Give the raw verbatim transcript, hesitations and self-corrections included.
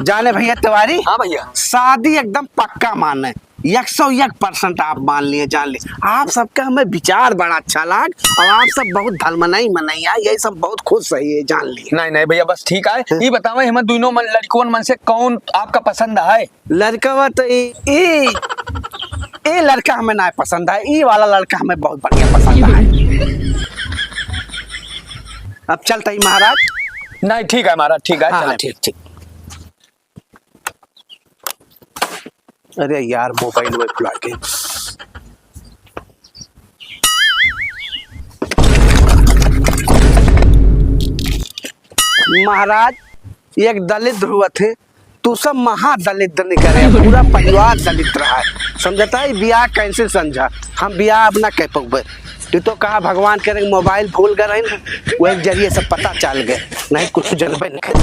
जाने भइया तिवारी, हाँ भइया। शादी एकदम पक्का माने, एक सौ एक percent आप मान लिए, जान लिए। आप सबका हमें विचार बड़ा अच्छा लाग, और आप सब बहुत धलमनाई मनैया, यही सब बहुत खुश रहिए, जान लिए। नहीं, नहीं भइया, बस ठीक है। हाँ। ये बतावे, हमें दोनों मन, लड़कवन मन से कौन आपका पसंद है? लड़कवा तो ई, ई, ई लड़का हमें ना पसंद है, ई वाला लड़का हमें बहुत बढ़िया पसंद है। अब चलते ही महाराज। नहीं, ठीक है महाराज, ठीक है, हाँ, चलें। हाँ, ठीक, ठीक। अरे यार, मोबाइल में भुला गए। महाराज, एक दलिद्र हुआ थे, तू सब महादलिद्र निकले, पूरा परिवार दलिद्र है, समझता है? बियाह cancel समझा, हम बियाह अब ना कर पउबे। तू तो कहा भगवान करे मोबाइल भूल गए रहे ना, वही जरिए सब पता चल गए, नहीं कुछ जनबे नहीं करे।